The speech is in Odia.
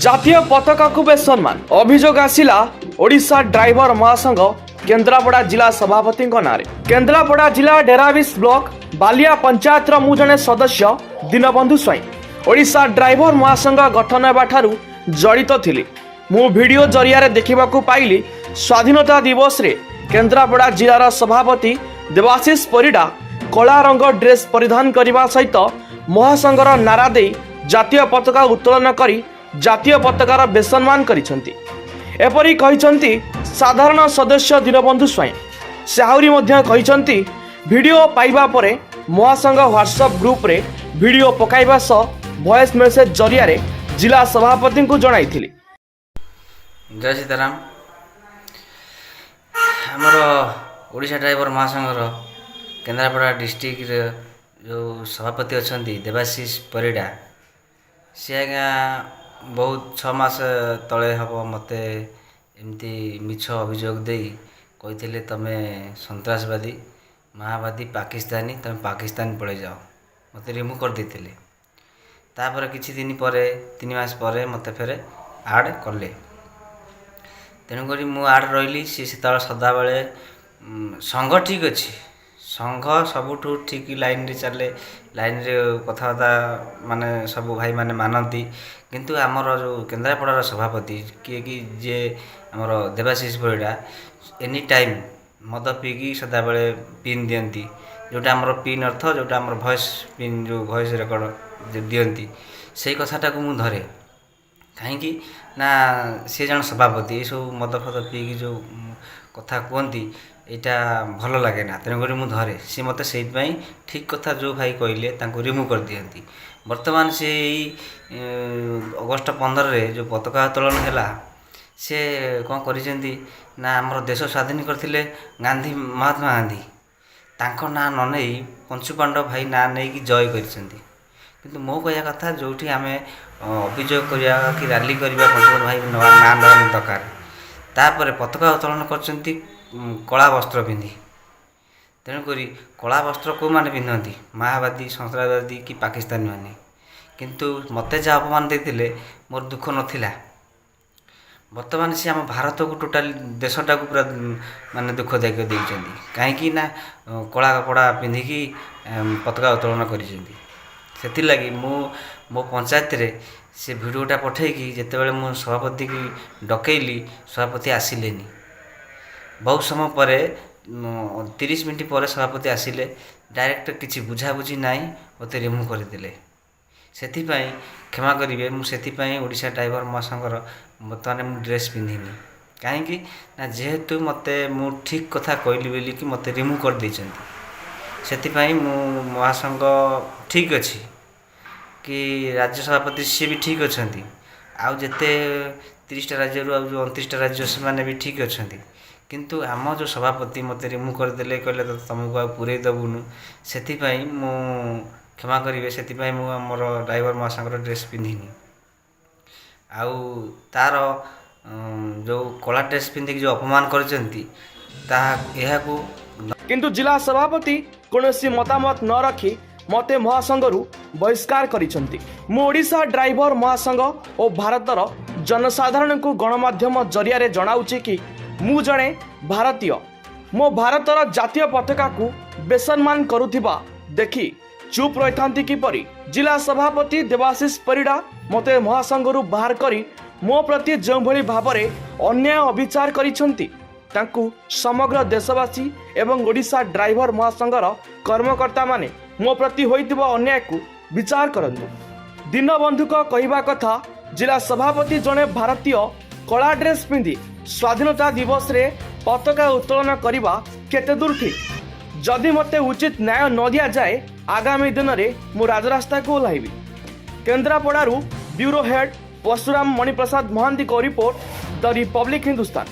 ଜାତୀୟ ପତାକାକୁ ବେସମ୍ମାନ ଅଭିଯୋଗ ଆସିଲା ଓଡ଼ିଶା ଡ୍ରାଇଭର ମହାସଂଘ କେନ୍ଦ୍ରାପଡ଼ା ଜିଲ୍ଲା ସଭାପତିଙ୍କ ନାଁରେ। କେନ୍ଦ୍ରାପଡ଼ା ଜିଲ୍ଲା ଡେରାବିଶ ବ୍ଲକ ବାଲିଆ ପଞ୍ଚାୟତର ମୁଁ ଜଣେ ସଦସ୍ୟ ଦୀନବନ୍ଧୁ ସ୍ୱାଇଁ। ଓଡ଼ିଶା ଡ୍ରାଇଭର ମହାସଂଘ ଗଠନ ହେବା ଠାରୁ ଜଡ଼ିତ ଥିଲି। ମୁଁ ଭିଡ଼ିଓ ଜରିଆରେ ଦେଖିବାକୁ ପାଇଲି, ସ୍ୱାଧୀନତା ଦିବସରେ କେନ୍ଦ୍ରାପଡ଼ା ଜିଲ୍ଲାର ସଭାପତି ଦେବାଶିଷ ପରିଡ଼ା କଳା ରଙ୍ଗ ଡ୍ରେସ୍ ପରିଧାନ କରିବା ସହିତ ମହାସଂଘର ନାରା ଦେଇ ଜାତୀୟ ପତାକା ଉତ୍ତୋଳନ କରି ଜାତୀୟ ପତାକାର ବେସମ୍ମାନ କରିଛନ୍ତି। ଏପରି କହିଛନ୍ତି ସାଧାରଣ ସଦସ୍ୟ ଦୀନବନ୍ଧୁ ସ୍ୱାଇଁ। ସେ ଆହୁରି ମଧ୍ୟ କହିଛନ୍ତି, ଭିଡ଼ିଓ ପାଇବା ପରେ ମହାସଂଘ ହ୍ୱାଟ୍ସଆପ୍ ଗ୍ରୁପରେ ଭିଡ଼ିଓ ପକାଇବା ସହ ଭଏସ୍ ମେସେଜ ଜରିଆରେ ଜିଲ୍ଲା ସଭାପତିଙ୍କୁ ଜଣାଇଥିଲି। ଜୟ ସୀତାରାମ। ଆମର ଓଡ଼ିଶା ଡ୍ରାଇଭର ମହାସଂଘର କେନ୍ଦ୍ରାପଡ଼ା ଡିଷ୍ଟ୍ରିକ୍ଟର ଯେଉଁ ସଭାପତି ଅଛନ୍ତି ଦେବାଶିଷ ପରିଡ଼ା, ସେ ଆଜ୍ଞା ବହୁତ 6 ମାସ ତଳେ ହେବ ମୋତେ ଏମିତି ମିଛ ଅଭିଯୋଗ ଦେଇ କହିଥିଲେ, "ତୁମେ ସନ୍ତ୍ରାସବାଦୀ, ମାଓବାଦୀ, ପାକିସ୍ତାନୀ, ତୁମେ ପାକିସ୍ତାନ ପଳାଇ ଯାଅ।" ମୋତେ ରିମୁଭ୍ କରିଦେଇଥିଲେ। ତାପରେ କିଛି ଦିନ ପରେ, 3 ମାସ ପରେ ମୋତେ ଫେରେ ଆଡ଼୍ କଲେ। ତେଣୁକରି ମୁଁ ଆଡ଼୍ ରହିଲି। ସିଏ ସେତେବେଳେ ସଦାବେଳେ ସଂଘ ଠିକ୍ ଅଛି, ସଂଘ ସବୁଠୁ ଠିକ୍ ଲାଇନ୍ରେ ଚାଲେ, ଲାଇନ୍ରେ କଥାବାର୍ତ୍ତା ମାନେ ସବୁ ଭାଇମାନେ ମାନନ୍ତି। କିନ୍ତୁ ଆମର ଯେଉଁ କେନ୍ଦ୍ରାପଡ଼ାର ସଭାପତି କିଏକି ଯିଏ ଆମର ଦେବାଶିଷ ପରିଡ଼ା, ଏନି ଟାଇମ୍ ମଦ ପିଇକି ସଦାବେଳେ ପିନ୍ ଦିଅନ୍ତି। ଯେଉଁଟା ଆମର ପିନ୍ ଅର୍ଥ ଯେଉଁଟା ଆମର ଭଏସ୍ ପିନ୍, ଯେଉଁ ଭଏସ୍ ରେକର୍ଡ଼ ଦିଅନ୍ତି, ସେଇ କଥାଟାକୁ ମୁଁ ଧରେ। କାହିଁକି ନା ସେ ଜଣେ ସଭାପତି, ଏସବୁ ମଦ ଫଦ ପିଇକି ଯେଉଁ କଥା କୁହନ୍ତି, ଏଇଟା ଭଲ ଲାଗେ ନା। ତେଣୁକରି ମୁଁ ଧରେ। ସିଏ ମୋତେ ସେଇଥିପାଇଁ ଠିକ୍ କଥା ଯେଉଁ ଭାଇ କହିଲେ, ତାଙ୍କୁ ରିମୁଭ୍ କରିଦିଅନ୍ତି। ବର୍ତ୍ତମାନ ସେ ଏଇ ଅଗଷ୍ଟ 15ରେ ଯେଉଁ ପତାକା ଉତ୍ତୋଳନ ହେଲା, ସେ କ'ଣ କରିଛନ୍ତି ନା, ଆମର ଦେଶ ସ୍ୱାଧୀନ କରିଥିଲେ ଗାନ୍ଧୀ, ମହାତ୍ମା ଗାନ୍ଧୀ, ତାଙ୍କ ନାଁ ନ ନେଇ ପଞ୍ଚୁପାଣ୍ଡବ ଭାଇ ନାଁ ନେଇକି ଜୟ କରିଛନ୍ତି। କିନ୍ତୁ ମୋ କହିବା କଥା, ଯେଉଁଠି ଆମେ ଅଭିଯୋଗ କରିବା କି ରାଲି କରିବା, ପଞ୍ଚୁପାଣ୍ଡବ ଭାଇ ନାଁ ନେବା ଦରକାର। ତାପରେ ପତାକା ଉତ୍ତୋଳନ କରିଛନ୍ତି କଳା ବସ୍ତ୍ର ପିନ୍ଧି। ତେଣୁକରି କଳା ବସ୍ତ୍ର କେଉଁମାନେ ପିନ୍ଧନ୍ତି? ମାଓବାଦୀ, ସନ୍ତ୍ରାସବାଦୀ କି ପାକିସ୍ତାନୀ ମାନେ। କିନ୍ତୁ ମୋତେ ଯାହା ଅପମାନ ଦେଇଥିଲେ, ମୋର ଦୁଃଖ ନଥିଲା। ବର୍ତ୍ତମାନ ସେ ଆମ ଭାରତକୁ, ଟୋଟାଲି ଦେଶଟାକୁ ପୁରା ମାନେ ଦୁଃଖ ଦେଇଛନ୍ତି। କାହିଁକି ନା କଳା କପଡ଼ା ପିନ୍ଧିକି ପତାକା ଉତ୍ତୋଳନ କରିଛନ୍ତି। ସେଥିଲାଗି ମୁଁ ମୋ ପଞ୍ଚାୟତରେ ସେ ଭିଡ଼ିଓଟା ପଠାଇକି ଯେତେବେଳେ ମୁଁ ସଭାପତିକି ଡକେଇଲି, ସଭାପତି ଆସିଲେନି। ବହୁତ ସମୟ ପରେ, 30 ମିନିଟ୍ ପରେ ସଭାପତି ଆସିଲେ। ଡାଇରେକ୍ଟ କିଛି ବୁଝାବୁଝି ନାହିଁ, ମୋତେ ରିମୁଭ୍ କରିଦେଲେ। ସେଥିପାଇଁ କ୍ଷମା କରିବେ, ମୁଁ ସେଥିପାଇଁ ଓଡ଼ିଶା ଡ୍ରାଇଭର ମହାସଂଘର ବର୍ତ୍ତମାନ ମୁଁ ଡ୍ରେସ୍ ପିନ୍ଧିନି। କାହିଁକି ନା ଯେହେତୁ ମୋତେ ମୁଁ ଠିକ୍ କଥା କହିଲି ବୋଲିକି ମୋତେ ରିମୁଭ୍ କରିଦେଇଛନ୍ତି। ସେଥିପାଇଁ ମୁଁ ମହାସଂଘ ଠିକ୍ ଅଛି କି ରାଜ୍ୟ ସଭାପତି ସିଏ ବି ଠିକ୍ ଅଛନ୍ତି, ଆଉ ଯେତେ 30ଟା ରାଜ୍ୟରୁ ଆଉ ଯେଉଁ 29ଟା ରାଜ୍ୟ, ସେମାନେ ବି ଠିକ୍ ଅଛନ୍ତି। କିନ୍ତୁ ଆମ ଯେଉଁ ସଭାପତି ମୋତେ ରିମୁଭ୍ କରିଦେଲେ, କହିଲେ ତୁମକୁ ଆଉ ପୁରେଇ ଦେବୁନୁ। ସେଥିପାଇଁ ମୁଁ, କ୍ଷମା କରିବେ, ସେଥିପାଇଁ ମୁଁ ଆମର ଡ୍ରାଇଭର ମହାସଂଘର ଡ୍ରେସ୍ ପିନ୍ଧିନି। ଆଉ ତା'ର ଯେଉଁ କଳା ଡ୍ରେସ୍ ପିନ୍ଧିକି ଯେଉଁ ଅପମାନ କରିଛନ୍ତି, ତାହା ଏହାକୁ କିନ୍ତୁ ଜିଲ୍ଲା ସଭାପତି କୌଣସି ମତାମତ ନ ରଖି ମୋତେ ମହାସଂଘରୁ ବହିଷ୍କାର କରିଛନ୍ତି। ମୁଁ ଓଡ଼ିଶା ଡ୍ରାଇଭର ମହାସଂଘ ଓ ଭାରତର ଜନସାଧାରଣଙ୍କୁ ଗଣମାଧ୍ୟମ ଜରିଆରେ ଜଣାଉଛି କି ମୁଁ ଜଣେ ଭାରତୀୟ। ମୋ ଭାରତର ଜାତୀୟ ପତାକାକୁ ବେସମ୍ମାନ କରୁଥିବା ଦେଖି ଚୁପ୍ ରହିଥାନ୍ତି କିପରି? ଜିଲ୍ଲା ସଭାପତି ଦେବାଶିଷ ପରିଡ଼ା ମୋତେ ମହାସଂଘରୁ ବାହାର କରି ମୋ ପ୍ରତି ଯେଉଁଭଳି ଭାବରେ ଅନ୍ୟାୟ ଅବିଚାର କରିଛନ୍ତି, ତାଙ୍କୁ ସମଗ୍ର ଦେଶବାସୀ ଏବଂ ଓଡ଼ିଶା ଡ୍ରାଇଭର ମହାସଂଘର କର୍ମକର୍ତ୍ତାମାନେ ମୋ ପ୍ରତି ହୋଇଥିବା ଅନ୍ୟାୟକୁ ବିଚାର କରନ୍ତୁ। ଦୀନବନ୍ଧୁଙ୍କ କହିବା କଥା, ଜିଲ୍ଲା ସଭାପତି ଜଣେ ଭାରତୀୟ କଳା ଡ୍ରେସ୍ ପିନ୍ଧି ସ୍ୱାଧୀନତା ଦିବସରେ ପତାକା ଉତ୍ତୋଳନ କରିବା କେତେ ଦୂର ଠିକ୍? ଯଦି ମୋତେ ଉଚିତ ନ୍ୟାୟ ନ ଦିଆଯାଏ, ଆଗାମୀ ଦିନରେ ମୁଁ ରାଜରାସ୍ତାକୁ ଓହ୍ଲାଇବି। କେନ୍ଦ୍ରାପଡ଼ାରୁ ବ୍ୟୁରୋ ହେଡ୍ ପରଶୁରାମ ମଣିପ୍ରସାଦ ମହାନ୍ତିଙ୍କ ରିପୋର୍ଟ, ଦ ରିପବ୍ଲିକ ହିନ୍ଦୁସ୍ତାନ।